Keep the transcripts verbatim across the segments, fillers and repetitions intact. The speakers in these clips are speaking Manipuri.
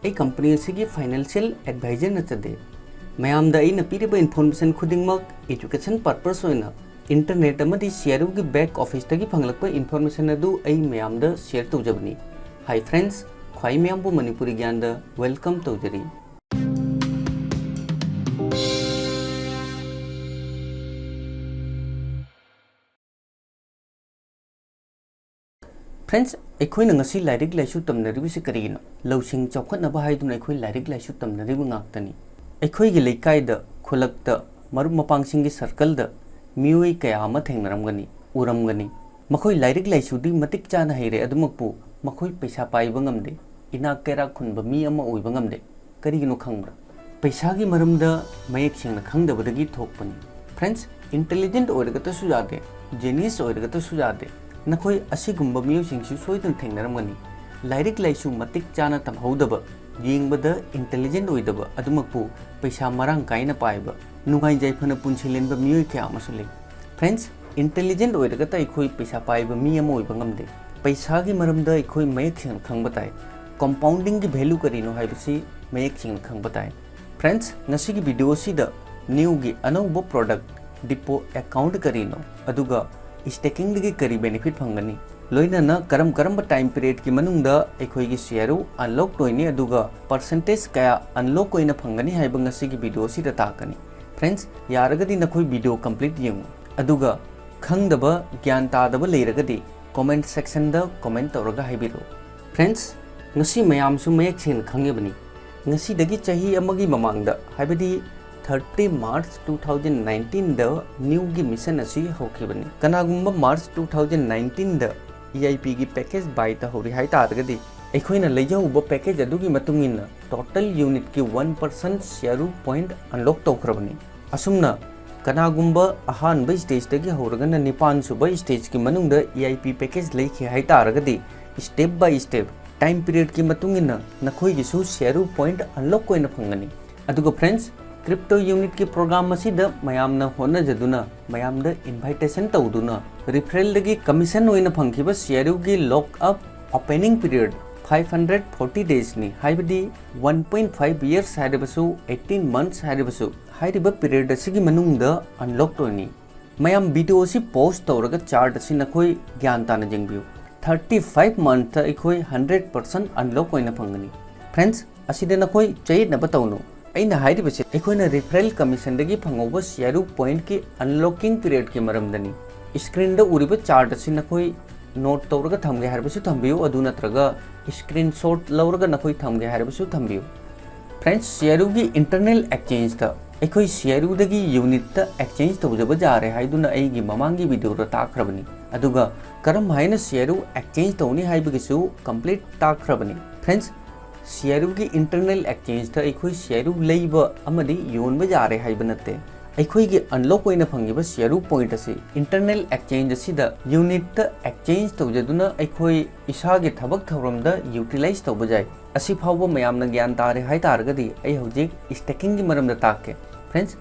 ꯑꯩ ꯀꯝꯄꯅꯤ ꯑꯁꯤꯒꯤ ꯐꯥꯏꯅꯥꯟꯁꯤꯌꯦꯜ ꯑꯦꯗꯚꯥꯏꯖꯔ ꯅꯠꯆꯗꯦ꯫ ꯃꯌꯥꯝꯗ ꯑꯩꯅ ꯄꯤꯔꯤꯕ ꯏꯟꯐꯣꯔꯃꯦꯁꯟ ꯈꯨꯗꯤꯡꯃꯛ ꯑꯦꯖꯨꯀꯦꯁꯟ ꯄꯔꯄꯁ ꯑꯣꯏꯅ ꯏꯟꯇꯔꯅꯦꯠ ꯑꯃꯗꯤ ꯁꯤ ꯑꯥꯔ ꯌꯨꯒꯤ ꯕꯦꯛ ꯑꯣꯐꯤꯁꯇꯒꯤ ꯐꯪꯂꯛꯄ ꯏꯟꯐꯣꯔꯃꯦꯁꯟ ꯑꯗꯨ ꯑꯩ ꯃꯌꯥꯝꯗ ꯁꯤꯌꯔ ꯇꯧꯖꯕꯅꯤ꯫ ꯍꯥꯏ ꯐ꯭ꯔꯦꯟꯁ, ꯈ꯭ꯋꯥꯏ ꯃꯌꯥꯝꯕꯨ ꯃꯅꯤꯄꯨꯔꯤ ꯒ꯭ꯌꯥꯟꯗ ꯋꯦꯜꯀꯝ ꯇꯧꯖꯔꯤ꯫ ꯐ꯭ꯔꯦꯟꯁ, ꯑꯩꯈꯣꯏꯅ ꯉꯁꯤ ꯂꯥꯏꯔꯤꯛ ꯂꯥꯏꯁꯨ ꯇꯝꯅꯔꯤꯕꯁꯤ ꯀꯔꯤꯒꯤꯅꯣ? ꯂꯧꯁꯤꯡ ꯆꯥꯎꯈꯠꯅꯕ ꯍꯥꯏꯗꯨꯅ ꯑꯩꯈꯣꯏ ꯂꯥꯏꯔꯤꯛ ꯂꯥꯏꯁꯨ ꯇꯝꯅꯔꯤꯕ ꯉꯥꯛꯇꯅꯤ꯫ ꯑꯩꯈꯣꯏꯒꯤ ꯂꯩꯀꯥꯏꯗ, ꯈꯨꯜꯂꯛꯇ, ꯃꯔꯨꯞ ꯃꯄꯥꯡꯁꯤꯡꯒꯤ ꯁꯔꯀꯜꯗ ꯃꯤꯑꯣꯏ ꯀꯌꯥ ꯑꯃ ꯊꯦꯡꯅꯔꯝꯒꯅꯤ, ꯎꯔꯝꯒꯅꯤ꯫ ꯃꯈꯣꯏ ꯂꯥꯏꯔꯤꯛ ꯂꯥꯏꯁꯨꯗꯤ ꯃꯇꯤꯛ ꯆꯥꯅ ꯍꯩꯔꯦ, ꯑꯗꯨꯃꯛꯄꯨ ꯃꯈꯣꯏ ꯄꯩꯁꯥ ꯄꯥꯏꯕ ꯉꯝꯗꯦ, ꯏꯅꯥꯛ ꯀꯩꯔꯥꯛ ꯈꯨꯟꯕ ꯃꯤ ꯑꯃ ꯑꯣꯏꯕ ꯉꯝꯗꯦ꯫ ꯀꯔꯤꯒꯤꯅꯣ ꯈꯪꯕ꯭ꯔꯥ? ꯄꯩꯁꯥꯒꯤ ꯃꯔꯝꯗ ꯃꯌꯦꯛ ꯁꯦꯡꯅ ꯈꯪꯗꯕꯗꯒꯤ ꯊꯣꯛꯄꯅꯤ꯫ ꯐ꯭ꯔꯦꯟꯁ, ꯏꯟꯇꯦꯂꯤꯖꯦꯟꯠ ꯑꯣꯏꯔꯒꯇꯁꯨ ꯌꯥꯗꯦ, ꯖꯦꯅꯤꯌꯁ ꯑꯣꯏꯔꯒꯇꯁꯨ ꯌꯥꯗꯦ꯫ ꯅꯈꯣꯏ ꯑꯁꯤꯒꯨꯝꯕ ꯃꯤꯑꯣꯏꯁꯤꯡꯁꯨ ꯁꯣꯏꯗꯅ ꯊꯦꯡꯅꯔꯝꯒꯅꯤ꯫ ꯂꯥꯏꯔꯤꯛ ꯂꯥꯏꯁꯨ ꯃꯇꯤꯛ ꯆꯥꯅ ꯇꯝꯍꯧꯗꯕ, ꯌꯦꯡꯕꯗ ꯏꯟꯇꯦꯂꯤꯖꯦꯟꯠ ꯑꯣꯏꯗꯕ, ꯑꯗꯨꯃꯛꯄꯨ ꯄꯩꯁꯥ ꯃꯔꯥꯡ ꯀꯥꯏꯅ ꯄꯥꯏꯕ, ꯅꯨꯡꯉꯥꯏ ꯌꯥꯏꯐꯅ ꯄꯨꯟꯁꯤ ꯂꯦꯟꯕ ꯃꯤꯑꯣꯏ ꯀꯌꯥ ꯑꯃꯁꯨ ꯂꯩ꯫ ꯐ꯭ꯔꯦꯟꯁ, ꯏꯟꯇꯦꯂꯤꯖꯦꯟꯠ ꯑꯣꯏꯔꯒꯇ ꯑꯩꯈꯣꯏ ꯄꯩꯁꯥ ꯄꯥꯏꯕ ꯃꯤ ꯑꯃ ꯑꯣꯏꯕ ꯉꯝꯗꯦ꯫ ꯄꯩꯁꯥꯒꯤ ꯃꯔꯝꯗ ꯑꯩꯈꯣꯏ ꯃꯌꯦꯛ ꯁꯦꯡꯅ ꯈꯪꯕ ꯇꯥꯏ꯫ ꯀꯝꯄꯥꯎꯟꯗꯤꯡꯒꯤ ꯚꯦꯂꯨ ꯀꯔꯤꯅꯣ ꯍꯥꯏꯕꯁꯤ ꯃꯌꯦꯛ ꯁꯦꯡꯅ ꯈꯪꯕ ꯇꯥꯏ꯫ ꯐ꯭ꯔꯦꯟꯁ, ꯉꯁꯤꯒꯤ ꯚꯤꯗꯤꯑꯣ ꯑꯁꯤꯗ ꯅꯤꯌꯨꯒꯤ ꯑꯅꯧꯕ ꯄ꯭ꯔꯣꯗꯛ ꯗꯤꯄꯣ ꯑꯦꯀꯥꯎꯟꯠ ꯀꯔꯤꯅꯣ, ꯑꯗꯨꯒ ꯁ꯭ꯇꯦꯀꯤꯡꯗꯒꯤ ꯀꯔꯤ ꯕꯦꯅꯤꯐꯤꯠ ꯐꯪꯒꯅꯤ, ꯂꯣꯏꯅꯅ ꯀꯔꯝ ꯀꯔꯝꯕ ꯇꯥꯏꯝ ꯄꯤꯔꯤꯌꯗꯀꯤ ꯃꯅꯨꯡꯗ ꯑꯩꯈꯣꯏꯒꯤ ꯁꯤ ꯑꯥꯔ ꯌꯨ ꯑꯟꯂꯣꯛ ꯑꯣꯏꯅꯤ, ꯑꯗꯨꯒ ꯄꯔꯁꯦꯟꯇꯦꯖ ꯀꯌꯥ ꯑꯟꯂꯣꯛ ꯑꯣꯏꯅ ꯐꯪꯒꯅꯤ ꯍꯥꯏꯕ ꯉꯁꯤꯒꯤ ꯚꯤꯗꯤꯑꯣ ꯑꯁꯤꯗ ꯇꯥꯛꯀꯅꯤ꯫ ꯐ꯭ꯔꯦꯟꯁ, ꯌꯥꯔꯒꯗꯤ ꯅꯈꯣꯏ ꯚꯤꯗꯤꯑꯣ ꯀꯝꯄ꯭ꯂꯤꯠ ꯌꯦꯡꯉꯨ, ꯑꯗꯨꯒ ꯈꯪꯗꯕ, ꯒ꯭ꯌꯥꯟ ꯇꯥꯗꯕ ꯂꯩꯔꯒꯗꯤ ꯀꯣꯃꯦꯟꯠ ꯁꯦꯛꯁꯟꯗ ꯀꯣꯃꯦꯟꯠ ꯇꯧꯔꯒ ꯍꯥꯏꯕꯤꯔꯛꯎ꯫ ꯐ꯭ꯔꯦꯟꯁ, ꯉꯁꯤ ꯃꯌꯥꯝꯁꯨ ꯃꯌꯦꯛ ꯁꯦꯡꯅ ꯈꯪꯉꯤꯕꯅꯤ, ꯉꯁꯤꯗꯒꯤ ꯆꯍꯤ ꯑꯃꯒꯤ ꯃꯃꯥꯡꯗ, ꯍꯥꯏꯕꯗꯤ ꯊꯥꯔꯇꯤ ꯃꯥꯔꯆ ꯇꯨ ꯊꯥꯎꯖꯟ ꯅꯥꯏꯟꯇꯤꯟꯗ ꯅꯤꯌꯨꯒꯤ ꯃꯤꯁꯟ ꯑꯁꯤ ꯍꯧꯈꯤꯕꯅꯤ꯫ ꯀꯅꯥꯒꯨꯝꯕ ꯃꯥꯔꯆ ꯇꯨ ꯊꯥꯎꯖꯟ ꯅꯥꯏꯟꯇꯤꯟꯗ ꯏ ꯑꯥꯏ ꯄꯤꯒꯤ ꯄꯦꯀꯦꯖ ꯕꯥꯏ ꯇꯧꯍꯧꯔꯦ ꯍꯥꯏ ꯇꯥꯔꯒꯗꯤ, ꯑꯩꯈꯣꯏꯅ ꯂꯩꯖꯍꯧꯕ ꯄꯦꯀꯦꯖ ꯑꯗꯨꯒꯤ ꯃꯇꯨꯡ ꯏꯟꯅ ꯇꯣꯇꯦꯜ ꯌꯨꯅꯤꯠꯀꯤ one percent C R U point unlock ꯇꯧꯈ꯭ꯔꯕꯅꯤ꯫ ꯑꯁꯨꯝꯅ ꯀꯅꯥꯒꯨꯝꯕ ꯑꯍꯥꯟꯕ ꯁ꯭ꯇꯦꯖꯇꯒꯤ ꯍꯧꯔꯒꯅ ꯅꯤꯄꯥꯟ ꯁꯨꯕ ꯁ꯭ꯇꯦꯖꯀꯤ ꯃꯅꯨꯡꯗ ꯏ ꯑꯥꯏ ꯄꯤ ꯄꯦꯀꯦꯖ ꯂꯩꯈꯤ ꯍꯥꯏ ꯇꯥꯔꯒꯗꯤ, ꯁ꯭ꯇꯦꯞ ꯕꯥꯏ ꯁ꯭ꯇꯦꯞ, ꯇꯥꯏꯝ ꯄꯤꯔꯤꯌꯗꯀꯤ ꯃꯇꯨꯡ ꯏꯟꯅ ꯅꯈꯣꯏꯒꯤꯁꯨ ꯁꯤ ꯑꯥꯔ ꯌꯨ ꯄꯣꯏꯟꯠ ꯑꯟꯂꯣꯛ ꯑꯣꯏꯅ ꯐꯪꯒꯅꯤ꯫ ꯑꯗꯨꯒ ꯐ꯭ꯔꯦꯟꯁ, ꯀ꯭ꯔꯤꯞꯇꯣ ꯌꯨꯅꯤꯠꯀꯤ ꯄ꯭ꯔꯣꯒ꯭ꯔꯥꯝ ꯑꯁꯤꯗ ꯃꯌꯥꯝꯅ ꯍꯣꯠꯅꯖꯗꯨꯅ, ꯃꯌꯥꯝꯗ ꯏꯟꯚꯥꯏꯇꯦꯁꯟ ꯇꯧꯗꯨꯅ, ꯔꯤꯐꯔꯦꯜꯗꯒꯤ ꯀꯃꯤꯁꯟ ꯑꯣꯏꯅ ꯐꯪꯈꯤꯕ ꯁꯤ ꯑꯥꯔ ꯌꯨꯒꯤ ꯂꯣꯛ ꯑꯞ ꯑꯣꯄꯦꯅꯤꯡ ꯄꯤꯔꯤꯌꯗ five hundred forty days ꯅꯤ, ꯍꯥꯏꯕꯗꯤ one point five years ꯍꯥꯏꯔꯕꯁꯨ, eighteen months ꯍꯥꯏꯔꯕꯁꯨ, ꯍꯥꯏꯔꯤꯕ period ꯑꯁꯤꯒꯤ ꯃꯅꯨꯡꯗ unlocked ꯑꯣꯏꯅꯤ꯫ ꯃꯌꯥꯝ video ꯑꯁꯤ pause ꯇꯧꯔꯒ chart ꯑꯁꯤ ꯅꯈꯣꯏ ꯒ꯭ꯌꯥꯟ ꯇꯥꯅ ꯌꯦꯡꯕꯤꯌꯨ꯫ Thirty five month ꯑꯩꯈꯣꯏ hundred percent unlock ꯑꯣꯏꯅ ꯐꯪꯒꯅꯤ꯫ Friends, ꯑꯁꯤꯗ ꯅꯈꯣꯏ ꯆꯌꯦꯠꯅꯕ ꯇꯧꯅꯨ꯫ ꯑꯩꯅ ꯍꯥꯏꯔꯤꯕꯁꯤ ꯑꯩꯈꯣꯏꯅ referral commission ꯗꯒꯤ ꯐꯪꯍꯧꯕ C R U point ꯀꯤ unlocking period ꯀꯤ ꯃꯔꯝꯗꯅꯤ꯫ Screen ꯗ ꯎꯔꯤꯕ chart ꯑꯁꯤ ꯅꯈꯣꯏ note ꯇꯧꯔꯒ ꯊꯝꯒꯦ ꯍꯥꯏꯔꯕꯁꯨ ꯊꯝꯕꯤꯌꯨ, ꯑꯗꯨ ꯅꯠꯇ꯭ꯔꯒ screenshot ꯂꯧꯔꯒ ꯅꯈꯣꯏ ꯊꯝꯒꯦ ꯍꯥꯏꯔꯕꯁꯨ ꯊꯝꯕꯤꯌꯨ꯫ Friends, C R U ꯒꯤ internal exchange ꯇ ꯑꯩꯈꯣꯏ C R U ꯗꯒꯤ unit ꯇ exchange ꯇꯧꯖꯕ ꯌꯥꯔꯦ ꯍꯥꯏꯗꯨꯅ ꯑꯩꯒꯤ ꯃꯃꯥꯡꯒꯤ video ꯗ ꯇꯥꯛꯈ꯭ꯔꯕꯅꯤ꯫ ꯑꯗꯨꯒ ꯀꯔꯝ ꯍꯥꯏꯅ C R U exchange ꯇꯧꯅꯤ ꯍꯥꯏꯕꯒꯤꯁꯨ complete ꯇꯥꯛꯈ꯭ꯔꯕꯅꯤ꯫ Friends, C R U ꯒꯤ internal exchange ꯇ ꯑꯩꯈꯣꯏ C R U ꯂꯩꯕ ꯑꯃꯗꯤ ꯌꯣꯟꯕ ꯌꯥꯔꯦ ꯍꯥꯏꯕ ꯅꯠꯇꯦ꯫ ꯑꯩꯈꯣꯏꯒꯤ unlock ꯑꯣꯏꯅ ꯐꯪꯉꯤꯕ C R U point ꯑꯁꯤ internal exchange ꯑꯁꯤꯗ unit ꯇ exchange ꯇꯧꯖꯗꯨꯅ ꯑꯩꯈꯣꯏ ꯏꯁꯥꯒꯤ ꯊꯕꯛ ꯊꯧꯔꯝꯗ utilize ꯇꯧꯕ ꯌꯥꯏ꯫ ꯑꯁꯤ ꯐꯥꯎꯕ ꯃꯌꯥꯝꯅ ꯒ꯭ꯌꯥꯟ ꯇꯥꯔꯦ ꯍꯥꯏ ꯇꯥꯔꯒꯗꯤ ꯑꯩ ꯍꯧꯖꯤꯛ staking ꯒꯤ ꯃꯔꯝꯗ ꯇꯥꯛꯀꯦ꯫ Friends,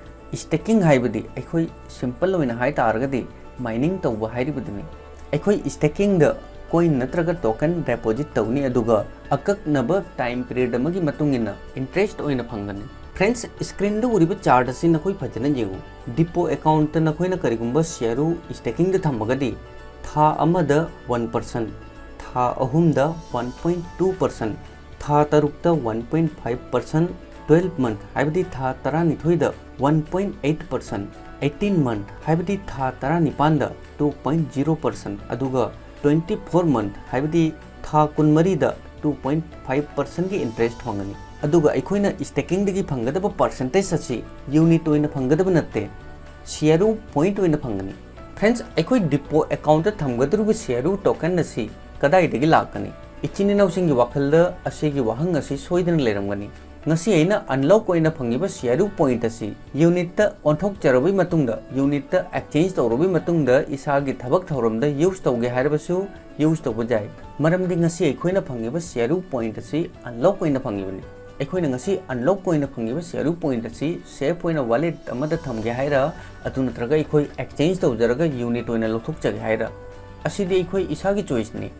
staking ꯍꯥꯏꯕꯗꯤ ꯑꯩꯈꯣꯏ simple ꯑꯣꯏꯅ ꯍꯥꯏ ꯇꯥꯔꯒꯗꯤ mining ꯇꯧꯕ ꯍꯥꯏꯔꯤꯕꯗꯨꯅꯤ꯫ ꯑꯩꯈꯣꯏ staking ꯗ coin ꯅꯠꯇ꯭ꯔꯒ token deposit ꯇꯧꯅꯤ, ꯑꯗꯨꯒ ꯑꯀꯛꯅꯕ time period ꯑꯃꯒꯤ ꯃꯇꯨꯡ ꯏꯟꯅ interest ꯑꯣꯏꯅ ꯐꯪꯒꯅꯤ꯫ Friends, screen ꯗ ꯎꯔꯤꯕ chart ꯑꯁꯤ ꯅꯈꯣꯏ ꯐꯖꯅ ꯌꯦꯡꯉꯨ꯫ Depot account ꯇ ꯅꯈꯣꯏꯅ ꯀꯔꯤꯒꯨꯝꯕ C R U staking ꯗ ꯊꯝꯃꯒꯗꯤ ꯊꯥ ꯑꯃꯗ one percent, ꯊꯥ ꯑꯍꯨꯝꯗ one point two percent, ꯊꯥ ꯇꯔꯨꯛꯇ one point five percent, twelve month ꯍꯥꯏꯕꯗꯤ ꯊꯥ ꯇꯔꯥꯅꯤꯊꯣꯏꯗ one point eight percent, eighteen month ꯍꯥꯏꯕꯗꯤ ꯊꯥ ꯇꯔꯥꯅꯤꯄꯥꯟꯗ two point zero percent, ꯑꯗꯨꯒ twenty four month ꯍꯥꯏꯕꯗꯤ ꯊꯥ ꯀꯨꯟꯃꯔꯤꯗ two point five percent ꯀꯤ interest ꯐꯪꯒꯅꯤ꯫ ꯑꯗꯨꯒ ꯑꯩꯈꯣꯏꯅ staking ꯗꯒꯤ ꯐꯪꯒꯗꯕ percentage ꯑꯁꯤ unit ꯑꯣꯏꯅ ꯐꯪꯒꯗꯕ ꯅꯠꯇꯦ, C R U point ꯑꯣꯏꯅ ꯐꯪꯒꯅꯤ꯫ Friends, ꯑꯩꯈꯣꯏ depot account ꯇ ꯊꯝꯒꯗꯧꯔꯤꯕ C R U token ꯑꯁꯤ ꯀꯗꯥꯏꯗꯒꯤ ꯂꯥꯛꯀꯅꯤ? ꯏꯆꯤꯟ ꯏꯅꯥꯎꯁꯤꯡꯒꯤ ꯋꯥꯈꯜꯗ ꯑꯁꯤꯒꯤ ꯋꯥꯍꯪ ꯑꯁꯤ ꯁꯣꯏꯗꯅ ꯂꯩꯔꯝꯒꯅꯤ꯫ ꯉꯁꯤ ꯑꯩꯅ unlock ꯑꯣꯏꯅ ꯐꯪꯉꯤꯕ C R U point ꯑꯁꯤ unit ꯇ ꯑꯣꯟꯊꯣꯛꯆꯔꯕꯒꯤ ꯃꯇꯨꯡꯗ, unit ꯇ exchange ꯇꯧꯔꯕꯒꯤ ꯃꯇꯨꯡꯗ ꯏꯁꯥꯒꯤ ꯊꯕꯛ ꯊꯧꯔꯝꯗ use ꯇꯧꯒꯦ ꯍꯥꯏꯔꯕꯁꯨ use ꯇꯧꯕ ꯌꯥꯏ꯫ ꯃꯔꯝꯗꯤ ꯉꯁꯤ ꯑꯩꯈꯣꯏꯅ ꯐꯪꯉꯤꯕ C R U point ꯑꯁꯤ unlock ꯑꯣꯏꯅ ꯐꯪꯉꯤꯕꯅꯤ꯫ ꯑꯩꯈꯣꯏꯅ ꯉꯁꯤ unlock ꯑꯣꯏꯅ ꯐꯪꯉꯤꯕ C R U point ꯑꯁꯤ safe ꯑꯣꯏꯅ wallet ꯑꯃꯗ ꯊꯝꯒꯦ ꯍꯥꯏꯔ, ꯑꯗꯨ ꯅꯠꯇ꯭ꯔꯒ ꯑꯩꯈꯣꯏ exchange ꯇꯧꯖꯔꯒ unit ꯑꯣꯏꯅ ꯂꯧꯊꯣꯛꯆꯒꯦ ꯍꯥꯏꯔ, ꯑꯁꯤꯗꯤ ꯑꯩꯈꯣꯏ ꯏꯁꯥꯒꯤ choice ꯅꯤ꯫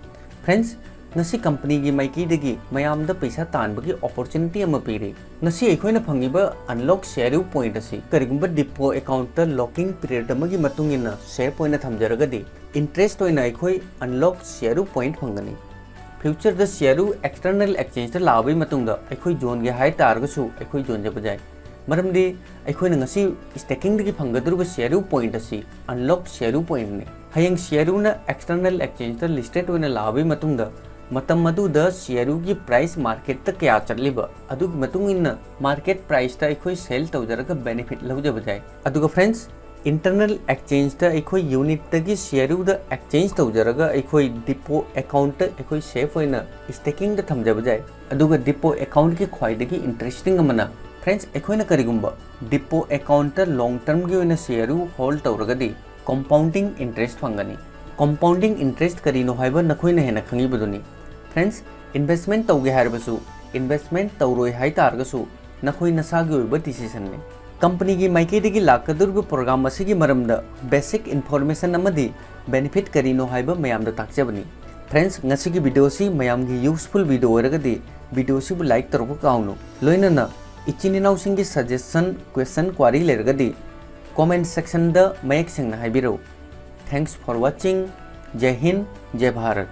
Friends, ꯉꯁꯤ ꯀꯝꯄꯅꯤꯒꯤ ꯃꯥꯏꯀꯩꯗꯒꯤ ꯃꯌꯥꯝꯗ ꯄꯩꯁꯥ ꯇꯥꯟꯕꯒꯤ ꯑꯣꯄꯣꯔꯆꯨꯅꯤꯇꯤ ꯑꯃ ꯄꯤꯔꯤ꯫ ꯉꯁꯤ ꯑꯩꯈꯣꯏꯅ ꯐꯪꯉꯤꯕ ꯑꯟꯂꯣꯛ ꯁꯤꯌꯥꯔꯨ ꯄꯣꯏꯟꯠ ꯑꯁꯤ ꯀꯔꯤꯒꯨꯝꯕ ꯗꯤꯄꯣ ꯑꯦꯀꯥꯎꯟꯠꯇ ꯂꯣꯀꯤꯡ ꯄꯤꯔꯤꯌꯗ ꯑꯃꯒꯤ ꯃꯇꯨꯡ ꯏꯟꯅ ꯁꯦꯐ ꯑꯣꯏꯅ ꯊꯝꯖꯔꯒꯗꯤ, ꯏꯟꯇꯔꯦꯁ ꯑꯣꯏꯅ ꯑꯩꯈꯣꯏ ꯑꯟꯂꯣꯛ ꯁꯤꯌꯥꯔꯨ ꯄꯣꯏꯟꯠ ꯐꯪꯒꯅꯤ꯫ ꯐ꯭ꯌꯨꯆꯔꯗ ꯁꯤꯌꯥꯔꯨ ꯑꯦꯛꯁꯇꯔꯅꯦꯜ ꯑꯦꯛꯁꯆꯦꯟꯖꯇ ꯂꯥꯛꯑꯕꯒꯤ ꯃꯇꯨꯡꯗ ꯑꯩꯈꯣꯏ ꯌꯣꯟꯒꯦ ꯍꯥꯏ ꯇꯥꯔꯒꯁꯨ ꯑꯩꯈꯣꯏ ꯌꯣꯟꯖꯕ ꯌꯥꯏ꯫ ꯃꯔꯝꯗꯤ ꯑꯩꯈꯣꯏꯅ ꯉꯁꯤ ꯁ꯭ꯇꯦꯀꯤꯡꯗꯒꯤ ꯐꯪꯒꯗꯧꯔꯤꯕ ꯁꯤꯌꯥꯔꯨ ꯄꯣꯏꯟꯠ ꯑꯁꯤ ꯑꯟꯂꯣꯛ ꯁꯤꯌꯥꯔꯨ ꯄꯣꯏꯟꯠꯅꯤ꯫ ꯍꯌꯦꯡ ꯁꯤꯌꯥꯔꯨꯅ ꯑꯦꯛꯁꯇꯔꯅꯦꯜ ꯑꯦꯛꯁꯆꯦꯟꯖꯇ ꯂꯤꯁꯇꯦꯠ ꯑꯣꯏꯅ ꯂꯥꯛꯑꯕꯒꯤ ꯃꯇꯨꯡꯗ, ꯃꯇꯝ ꯑꯗꯨꯗ ꯁꯤꯌꯥꯔꯨꯒꯤ ꯄ꯭ꯔꯥꯏꯁ ꯃꯥꯔꯀꯦꯠꯇ ꯀꯌꯥ ꯆꯠꯂꯤꯕ, ꯑꯗꯨꯒꯤ ꯃꯇꯨꯡ ꯏꯟꯅ ꯃꯥꯔꯀꯦꯠ ꯄ꯭ꯔꯥꯏꯁꯇ ꯑꯩꯈꯣꯏ ꯁꯦꯜ ꯇꯧꯖꯔꯒ ꯕꯦꯅꯤꯐꯤꯠ ꯂꯧꯖꯕ ꯌꯥꯏ꯫ ꯑꯗꯨꯒ ꯐ꯭ꯔꯦꯟꯗꯁ, ꯏꯟꯇꯔꯅꯦꯜ ꯑꯦꯛꯁꯆꯦꯟꯖꯇ ꯑꯩꯈꯣꯏ ꯌꯨꯅꯤꯠꯇꯒꯤ ꯁꯤꯌꯥꯔꯨꯗ ꯑꯦꯛꯁꯆꯦꯟꯖ ꯇꯧꯖꯔꯒ ꯑꯩꯈꯣꯏ ꯗꯤꯄꯣ ꯑꯦꯀꯥꯎꯟꯠꯇ ꯑꯩꯈꯣꯏ ꯁꯦꯐ ꯑꯣꯏꯅ ꯁ꯭ꯇꯦꯀꯤꯡꯗ ꯊꯝꯖꯕ ꯌꯥꯏ꯫ ꯑꯗꯨꯒ ꯗꯤꯄꯣ ꯑꯦꯀꯥꯎꯟꯠꯀꯤ ꯈ꯭ꯋꯥꯏꯗꯒꯤ ꯏꯟꯇꯔꯦꯁꯇꯤꯡ ꯑꯃꯅ, ꯐ꯭ꯔꯦꯟꯗꯁ, ꯑꯩꯈꯣꯏꯅ ꯀꯔꯤꯒꯨꯝꯕ ꯗꯤꯄꯣ ꯑꯦꯀꯥꯎꯟꯠꯇ ꯂꯣꯡ ꯇꯔꯝꯒꯤ ꯑꯣꯏꯅ ꯁꯤꯌꯥꯔꯨ ꯍꯣꯜꯗ ꯇꯧꯔꯒꯗꯤ, ꯀꯣꯝꯄꯥꯎꯟꯗꯤꯡ ꯏꯟꯇꯔꯦꯁ ꯐꯪꯒꯅꯤ꯫ ꯀꯣꯝꯄꯥꯎꯟꯗꯤꯡ ꯏꯟꯇꯔꯦꯁ ꯀꯔꯤꯅꯣ ꯍꯥꯏꯕ ꯅꯈꯣꯏꯅ ꯍꯦꯟꯅ ꯈꯪꯉꯤꯕꯗꯨꯅꯤ꯫ ꯐ꯭ꯔꯦꯟꯗꯁ, ꯏꯟꯚꯦꯁꯃꯦꯟꯠ ꯇꯧꯒꯦ ꯍꯥꯏꯔꯕꯁꯨ, ꯏꯟꯚꯦꯁꯃꯦꯟꯠ ꯇꯧꯔꯣꯏ ꯍꯥꯏ ꯇꯥꯔꯒꯁꯨ, ꯅꯈꯣꯏ ꯅꯁꯥꯒꯤ ꯑꯣꯏꯕ ꯗꯤꯁꯤꯖꯟꯅꯤ꯫ ꯀꯝꯄꯅꯤꯒꯤ ꯃꯥꯏꯀꯩꯗꯒꯤ ꯂꯥꯛꯀꯗꯧꯔꯤꯕ ꯄ꯭ꯔꯣꯒ꯭ꯔꯥꯝ ꯑꯁꯤꯒꯤ ꯃꯔꯝꯗ ꯕꯦꯁꯤꯛ ꯏꯟꯐꯣꯔꯃꯦꯁꯟ ꯑꯃꯗꯤ ꯕꯦꯅꯤꯐꯤꯠ ꯀꯔꯤꯅꯣ ꯍꯥꯏꯕ ꯃꯌꯥꯝꯗ ꯇꯥꯛꯆꯕꯅꯤ꯫ ꯐ꯭ꯔꯦꯟꯗꯁ, ꯉꯁꯤꯒꯤ ꯚꯤꯗꯤꯑꯣ ꯑꯁꯤ ꯃꯌꯥꯝꯒꯤ ꯌꯨꯁꯐꯨꯜ ꯚꯤꯗꯤꯑꯣ ꯑꯣꯏꯔꯒꯗꯤ, ꯚꯤꯗꯤꯑꯣ ꯑꯁꯤꯕꯨ ꯂꯥꯏꯛ ꯇꯧꯔꯛꯄ ꯀꯥꯎꯅꯨ꯫ ꯂꯣꯏꯅꯅ ꯏꯆꯤꯟ ꯏꯅꯥꯎꯁꯤꯡꯒꯤ ꯁꯖꯦꯁꯟ, ꯀ꯭ꯋꯦꯁꯟ, ꯀ꯭ꯋꯥꯔꯤ ꯂꯩꯔꯒꯗꯤ ꯀꯣꯃꯦꯟꯠ ꯁꯦꯛꯁꯟꯗ ꯃꯌꯦꯛ ꯁꯦꯡꯅ ꯍꯥꯏꯕꯤꯔꯛꯎ꯫ Thanks for watching. ꯖꯩ Hind, ꯖꯩ Bharat.